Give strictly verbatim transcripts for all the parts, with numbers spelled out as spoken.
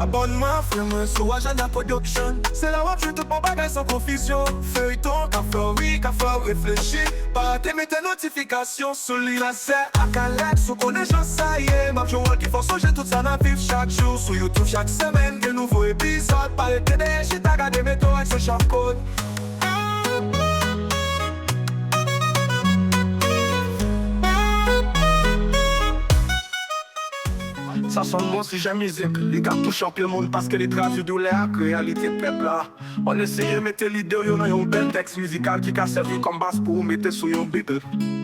Abònman, frè mwen, sou Agenda Production. Se la w ap jwenn tout bon bagay san konfizyon. Feyton k ap fè w ri, k ap fè w reflechi. Pa rate mete notifikasyon sou li la, sè ak Alex, ou konnen jan sa ye. M ap jwe wòl ki fè w sonje tout sa n ap viv chak jou. Sou YouTube chak semèn, gen nouvo epizòd. Pa rete dèyè chita gade, mete w ak sou chapkòd. Sa sonn bon, se jan mizik, li ka touche anpil moun paske li tradui doulè ak reyalite pèp la. Ann eseye mete lide w yo nan yon bèl tèks mizikal ki ka sèvi kòm baz pou ou mete sou yon bit.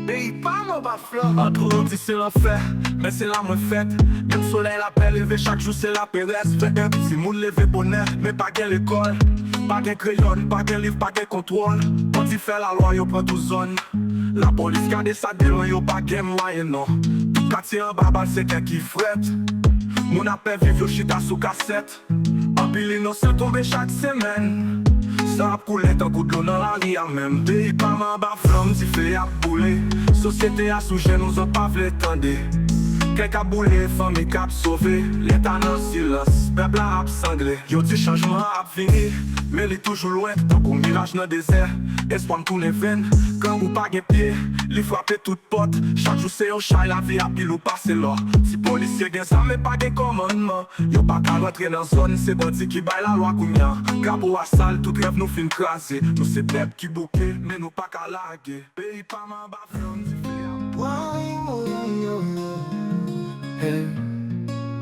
Peyi pa m anba flanm. Antwouran di se lanfè, men se la mwen fèt. Menm solèy la pè leve, chak jou se laperèz. Fè en timoun leve bonè, men pa gen lekòl. Pa gen kreyòn, pa gen liv, pa gen kontwòl. Bandi fè lalwa, yo pran tout zòn. Lapolis gade sa de lwen, yo pa gen mwayen non. Tout katye anba bal, se kè ki frèt. Moun ap pè viv, yo chita sou kasèt. Anpil inosan tonbe chak semèn. San ap koule tankou dlo nan lari a menm. Peyi pa m anba flanm, dife ap boule. Sosyete a sou jenou, zòt pa vle tande. Kè k ap boule, fanmi k ap sove. Leta nan silans, pèp la ap sangle. Yo di chanjman an ap vini, men li toujou lwen, tankou miraj nan dezè. Espwa m tounen venn, grangou pa gen pye, li frape tout pòt. Chak jou se yon chay, lavi a pile ou pase lò. Si polisye gen zam, men pa gen kòmandman, yo pa ka rantre nan zòn, se bandi ki bay lalwa kounya. Drapo a sal, tout rèv nou fin kraze. Nou se pèp ki bouke, men nou pa ka lage. Peyi pa m anba flanm, dife a. Hey,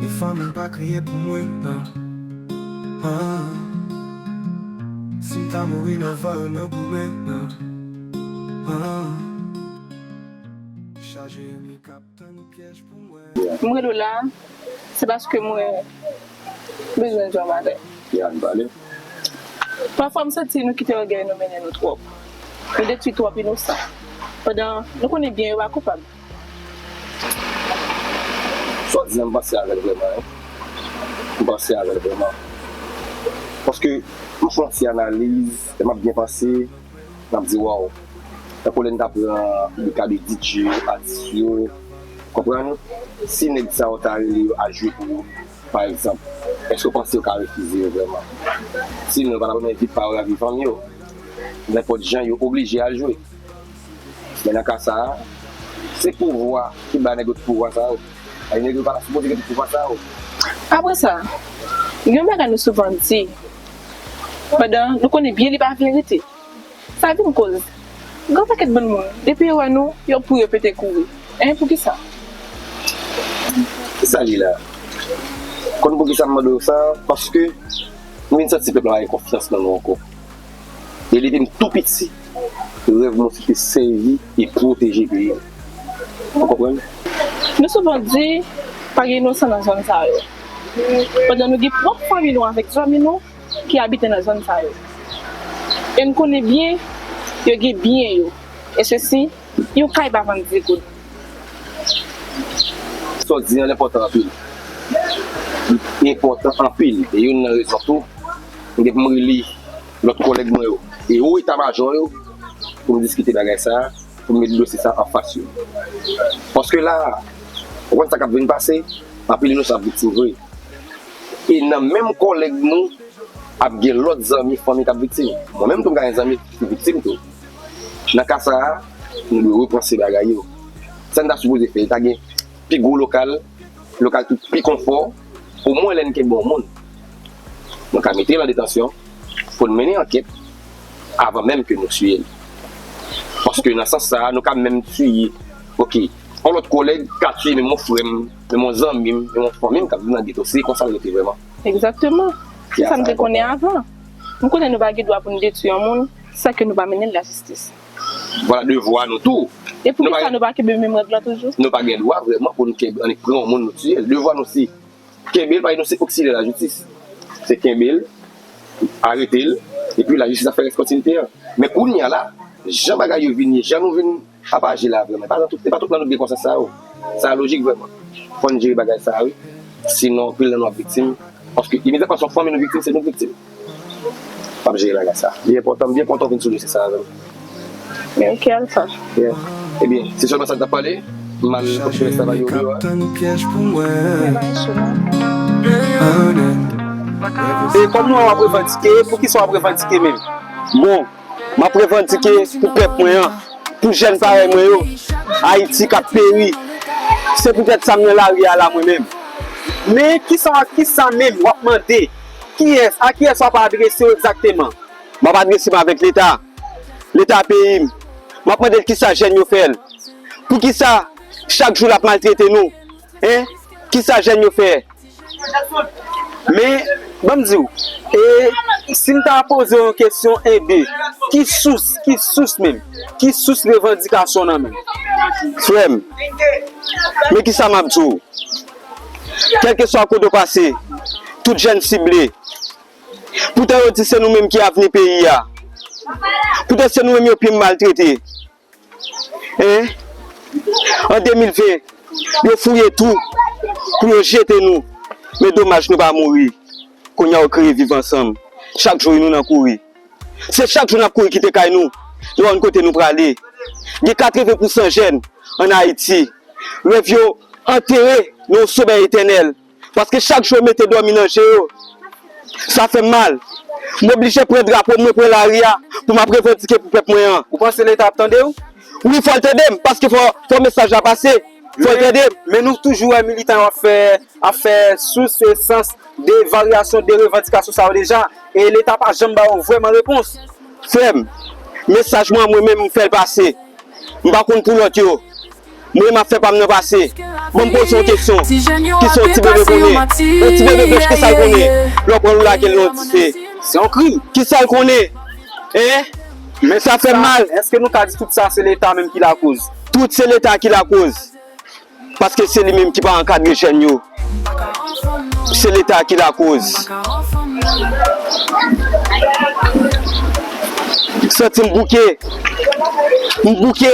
e fanmi pa kriye pou mwen, non. Ah. Si m ta mouri nan vòl, nan goumen, non. Ah. Chaje enmi k ap tann pyèj pou mwen. M rele w la, se paske mwen bezwen di w yon bagay. Ann pale. Pafwa, m santi nou kite ògèy nou mennen nou twòp. Nou detwi twòp inosan. Pandan nou konnen byen yo pa koupab. Sa w di a, m panse avè l vrèman, wi. M panse avè l vrèman. Paske m fè yon ti analiz, lè m ap byen panse, m ap di, waw. Tankou lè n ta pran le ka de D J, atis yo, konprann? Si nèg sa yo ta rele yo al jwe pou yo, pa egzanp, èske w panse yo ka refize yo vrèman? Sinon, yo pa t ap renmen viv pawòl ak vi fanmi yo. Nenpòt jan, yo oblije al jwe. Men nan ka sa a, se pouvwa ki ba nèg yo tout pouvwa sa yo. Ay, nèg yo pa ta sipoze gen tout pouvwa sa yo. Apre sa, gen yon bagay nou souvan di, pandan nou konnen byen li pa verite. Sa vin koz gen yon pakèt bann moun, depi yo wè nou, yo ap kouri, yo pete kouri. En, poukisa? Se sa li la. Konn poukisa m mande w sa? Paske m vin santi pèp la pa gen konfyans nan nou ankò. E depi m tou piti, rèv mwen se te sèvi e pwoteje peyi m. Ou konprann? Nou souvan di, pa gen inosan nan zòn sa yo. Pandan nou gen pwòp fanmi nou avèk zanmi nou ki abite nan zòn sa yo. E n konnen byen, yo gen byen yo. E sesi, yon kay pa vann digoud. Sa w di an enpòtan anpil. Li enpòtan anpil. E youn nan rezon tou, m gen pou m rele lòt kòlèg mwen yo. E wo eta majò yo, pou m diskite bagay sa a, pou m met dosye sa a anfas yo. Paske la, ou konn sa k ap vin pase, anpil inosan ap viktim vre. E nan menm kòlèg nou, ap gen lòt zanmi, fanmi k ap viktim. Mwen menm tou m ka gen zanmi ki viktim tou. Nan ka sa a, nou dwe repanse bagay yo. Sa n ta sipoze fè, ta gen pi gwo lokal, lokal ki pi konfò, omwen lè n kenbe yon moun, nou ka mete l an detansyon, pou n mennen ankèt, avan menm ke nou tiye l. Paske nan sans sa a, nou ka menm tiye, oke, yon lòt kòlèg ka tiye menm yon frè m, menm yon zanmi m, menm yon fanmi m k ap viv nan geto. Se konsa l rete vrèman. Egzakteman. Se sa m te konnen avan. M konnen nou pa gen dwa pou n detwi yon moun san ke nou pa mennen l lajistis. Vwala, devwa nou tou. E poukisa nou pa kenbe menm règ la toujou? Nou pa gen dwa vrèman pou n kenbe, annik pran yon moun nou tiye l. Devwa nou se kenbe l, paske nou se oksilyè lajistis. Se kenbe l, arete l, epi lajistis ap fè rès kontinite an. Men kounye a la, jan bagay yo vin ye, jan nou vin ap aji la vrèman, e pa nan tout, e pa tout nan nou gen konsyans sa yo. Sa lojik vrèman. Fò n jere bagay sa wi. Sinon, anpil nan nou ap viktim. Paske imedyatman se yon fanmi nou viktim, se nou k viktim. P ap jere bagay sa. Li enpòtan, m byen kontan w vin sou dosye sa avè m. Men oke, Alpha. Yeah. Ebyen, se sèlman sa n t ap pale. M al kontinye travay yo deyò a. Travay sou nou. E kòm nou wè w ap revandike, poukisa w ap revandike menm? Bon, m ap revandike pou pèp mwen an, pou jèn parèy mwen yo, Ayiti k ap peri. Se poutèt sa m nan lari a la mwen menm. Men kisa, kisa menm w ap mande? Kiyès, a kiyès w ap adrese w egzakteman? M ap adrese m avèk Leta. Leta peyi m. M ap mande l kisa jèn yo fè l. Poukisa chak jou l ap maltrete nou? Hein? Kisa jèn yo fè? Men, ban m di w, e si m ta poze w yon kesyon, enben, ki sous, ki sous menm? Ki sous revandikasyon w nan menm? Frè m, men kisa m ap di w? Kèlkeswa kote w pase, tout jèn sible. Poutan yo di se nou menm ki avni peyi a. Poutan se nou menm yo pi maltrete. Hein? An de mil ven, yo fouye tou pou yo jete nou. Men domaj nou pa mouri. Kounye a yo kreye Viv Ansanm. Chak jou nou nan kouri. Se chak jou n ap kouri kite kay nou. Nou pa konn kote nou prale. Gen katreven pousan jèn ann Ayiti. Rèv yo antere nan yon somèy etènèl. Paske chak jou yo mete dòmi nan je yo. Sa fè m mal. M oblije pran drapo m, mwen pran lari a pou m ap revandike pou pèp mwen an. Ou panse Leta ap tande w? Wi, fò l tande m, paske fò, fò mesaj la pase. Fò l tande m. Men nou toujou wè militan yo ap fè, ap fè sous e sans de varyasyon de revandikasyon sa yo deja. E Leta pa janm ba yo vrèman repons. Frè m, mesaj mwen, mwen menm, m fè l pase. M pa konn pou lòt yo. Mwen, m ap fè pa m nan pase. Ban m poze yon kesyon. Kisa yon ti bebe konnen? Yon ti bebe blanch, kisa l konnen? Lè w pran l, ou lage l nan yon dife. Se yon krim. Kisa l konnen? Hein? Men sa fè m mal. Èske nou ka di tout sa se Leta menm ki lakoz? Tout se Leta ki lakoz. Paske se li menm ki pa ankadre jèn yo. Se Leta ki lakoz. Santi m bouke. M bouke.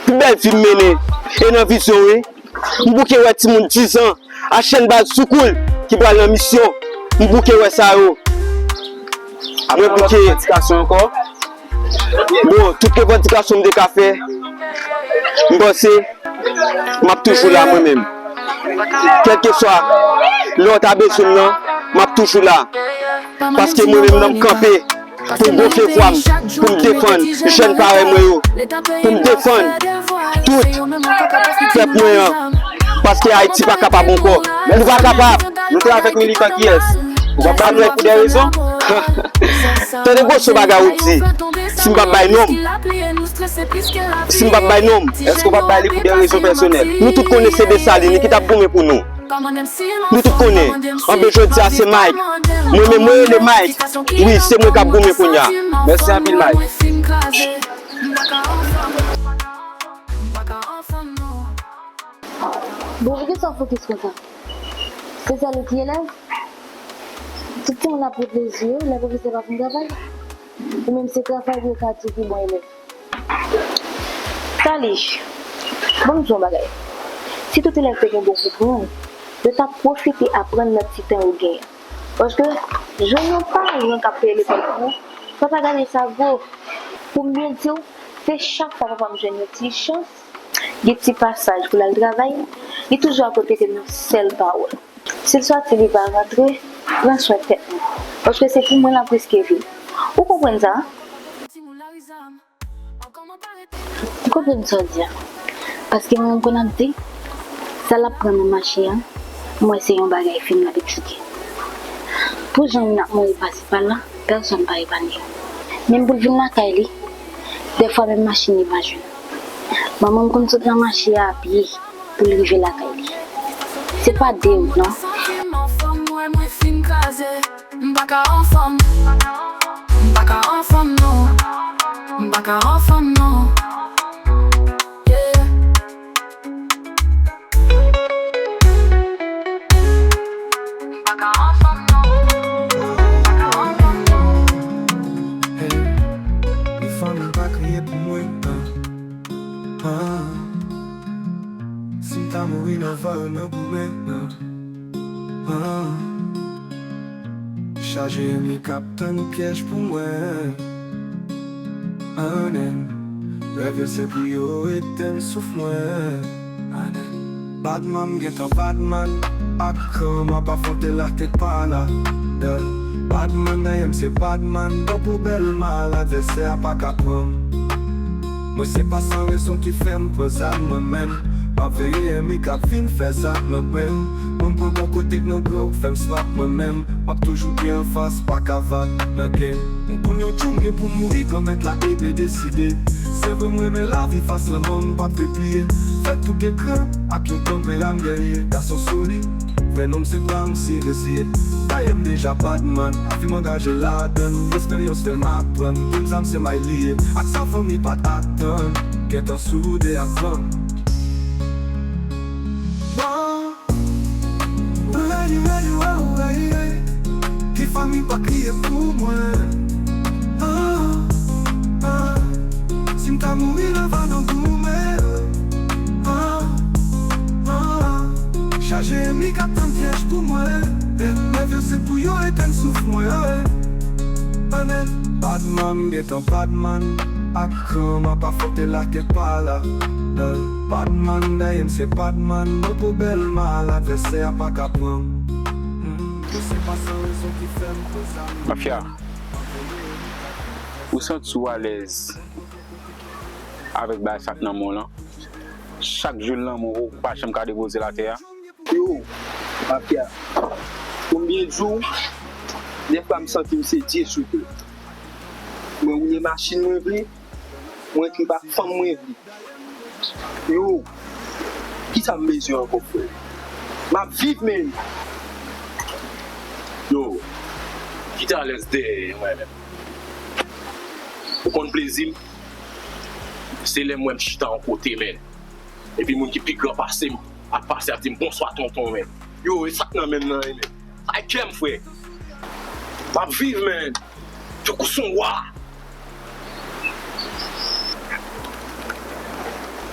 Pi bèl vi m mennen. E nan vizyon, wi. M bouke wè timoun diz an a Chèn Baz Soukoul ki pral nan misyon. M bouke wè sa yo. Mwen bouke. Revandikasyon ankò? Bon, tout revandikasyon m te ka fè, m panse m ap toujou la mwen menm. Kèlkeswa lè w ta bezwen m nan, m ap toujou la. Paske mwen menm nan m kanpe pou m gonfle vwa m, pou m defann jèn parèy mwen yo, pou m defann tout pèp mwen an. Paske Ayiti pa kapab ankò. Nou pa kapab. Nou te avèk militan kiyès? Ou pa ba nou pou de rezon? Tande gwo son bagay ou di. Si m p ap bay non m. Si m p ap bay non m. Èske w p ap bay li pou de rezon pèsonèl? Nou tout konnen se Desalin ki t ap goumen pou nou. Nou tout konnen. Anben jodi a se Mike. Mwen menm mwen rele Mike. Wi, se mwen k ap goumen kounye a. Mèsi anpil, Mike. Bon, poukisa w fokis konsa? Se sèl ou ki elèv? Tout timoun ap ret lezi yo lè pwofesè pa fin travay. Ou menm se travay ou yo ka di pi bon elèv. Sali, ban m di w yon bagay. Si tout elèv te gen bon konprann, yo t ap pwofite aprann nan ti tan yo genyen. Paske, jwenn yon paran k ap peye lekòl pou ou, fò w ta gade sa gwo. Pou m byen di w, se chak fwa papa m jwenn yon ti chans, gen ti pasaj pou l al travay, li toujou ap repete m yon sèl pawòl. Si l sòti, li pa rantre, pran swen tèt mwen. Paske se pou mwen l ap riske vi l. Ou konprann sa? M konprann sa w di a. Paske mwen menm konn ap di, sa l ap pran nan mache a, m wè se yon bagay fim l ap eksplike. Pou jan moun ap mouri pase pa la, pèsòn pa epanye. Menm pou l vin lakay li, dèfwa menm machin li pa jwenn. Manman m konn sot nan mache a apye pou l rive lakay li. Se pa de wout non. M pa ka anfòm, m pa ka anfòm non. M pa ka anfòm non. Yeah. M pa ka anfòm non. M pa ka anfòm non. Hey, defann m pa kriye pou mwen. Ah. Si m ta mouri nan vòl nan goumen. Ah. Chaje ènmi k ap tann pyèj pou mwen. Amen. Rèv yo se pou yo etenn souf mwen. Amen. Batman m gentan batman. Ak kran m ap afwonte latèt pa la. Yeah. Badman, dèyè m se badman, bon poubèl mal, advèsè a pa ka pran m. Mwen se pa san rezon ki fè m pran zam mwen menm. M ap veye ènmi k ap vin fè zak nan men m. Mwen pran bò kote k nan gwo k fè m swaf mwen menm. M ap toujou gen anfas, pa ka vag nan gen. M konn yon jou m gen pou mouri, Granmèt la ede deside. Se vre m renmen lavi fas lanmò, m p ap repliye. Fè tout ekran ak yon kanpe a m gèrye. Gason solid, vrè non m se pa m si reziye. Dayè m deja badman, avi m angaje ladann. Eksperyans fè m aprann, plim zam se may li ye. Ak sa fanmi pa t atann, gentan soude avan. Ready, ready, wow, ready, ready. Ki fanmi pa kriye pou mwen. Ah, ah. Si m ta mouri nan va nan goumen. Ah, ah. Chaje ènmi k ap tann pyèj pou mwen. Lèv yo se pou yo etenn souf mwen. Amèn. Badman, m gentan badman. Ak kran m ap afwonte latèt pa la. Badman, dèyè m se badman. Mwen poubèl mal, advèsè a pa ka pran m. Mafya, ou santi w alèz avèk bagay sa k nan men w lan? Chak jou l nan men w, ou pa janm ka depoze l atè a? Yo, mafya, pou m byen di w, dèfwa m santi m se Dye sou tè. Mwen woule machin mwen vle, mwen trip ak fanm mwen vle. Yo, kisa m bezwen ankò, frè? M ap viv, men. Yo, kite alèz dèyè mwen menm. Ou konn plezi m? Se lè m wè m chita yon kote, men. Epi moun ki pi gran pase m ap pase ap di m, "Bonswa, tonton," men. Yo, e sa k nan men m nan, men. Sa e kè m, frè. M ap viv, men. Tankou s on wa.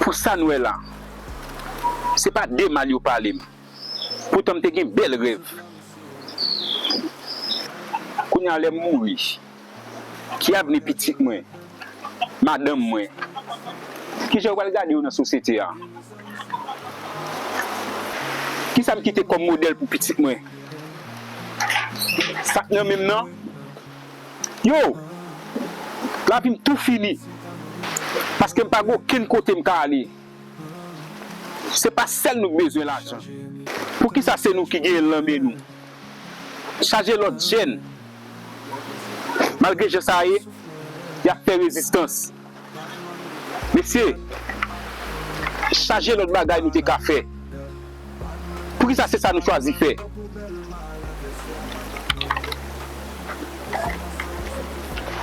Pou sa n wè la, se pa de mal yo pale m. Poutan m te gen bèl rèv. Kounye a lè m mouri, ki avni pitit mwen, madanm mwen? Kijan yo pral gade yo nan sosyete a? Kisa m kite kòm modèl pou pitit mwen? Sa k nan men m nan? Yo, lavi m tou fini. Paske m pa gen okenn kote m ka ale. Se pa sèl nou k bezwen lajan. Poukisa se nou ki genyen l nan men nou? Chaje lòt jèn. Malgre jan sa ye, y ap fè rezistans. Mesye, chaje lòt bagay nou te ka fè. Poukisa se sa nou chwazi fè?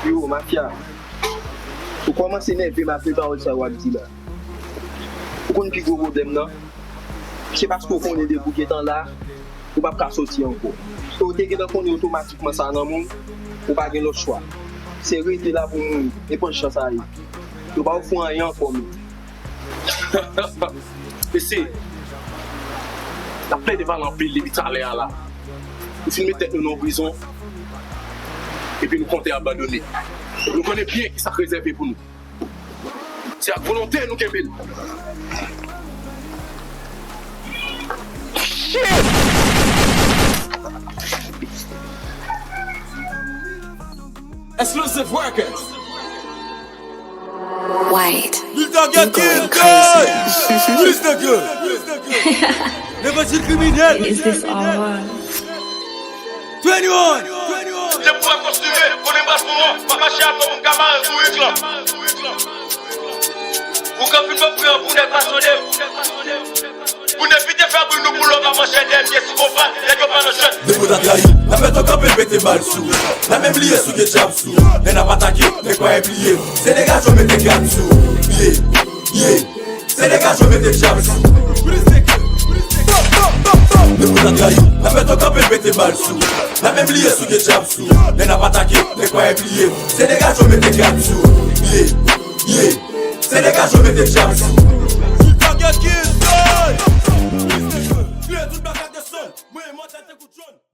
Yo, mafya, ou kòmanse nève m avèk pawòl sa w ap di la. Ou konn pi gwo pwoblèm nan? Se paske w konnen depi w gentan la, ou p ap ka soti ankò. E w te gentan konnen otomatikman sa nan men w, ou pa gen lòt chwa. Se rete la pou mouri, e pran jan sa ye. Yo pa ofri w anyen ankò menm. Mesye, n ap plede pale anpil depi talè a la. Nou fin met tèt nou nan yon prizon, epi nou konte abandone. Nou konnen byen kisa k rezève pou nou. Se ak volonte nou kenbe l. Shit! Exclusive Records. White. Lil Target Kill Guy. Plis de Dieu. Levanjil kriminèl. Is this all? Twenty-one. Se pou w kontinye konnen bas pou mwen. Pa mache ak moun ka mare sou hit lan. Ou ka fin konprann pou nèg pa sonde. Pou n evite fè bri nou pou lòt ap manchè dènye sou konpa, nèg yo pa nan jwèt. Depi w ta trayi, n ap fè tan kanpe pete bal sou. N ap menm bliye si w gen djab sou. Lè n ap atake, nèg pa repliye. Se degaj yo mete gad sou. Yeah, yeah. Se degaj yo mete djab sou. Depi w ta trayi, n ap fè tan kanpe pete bal sou. N ap menm bliye si w gen djab sou. Lè n ap atake, nèg pa repliye. Se degaj yo mete gad sou. Yeah, yeah. Se degaj yo mete djab sou. Target Kill Guy. Clear tout black like the sun. Mwen, mwen, tèt kout jòn.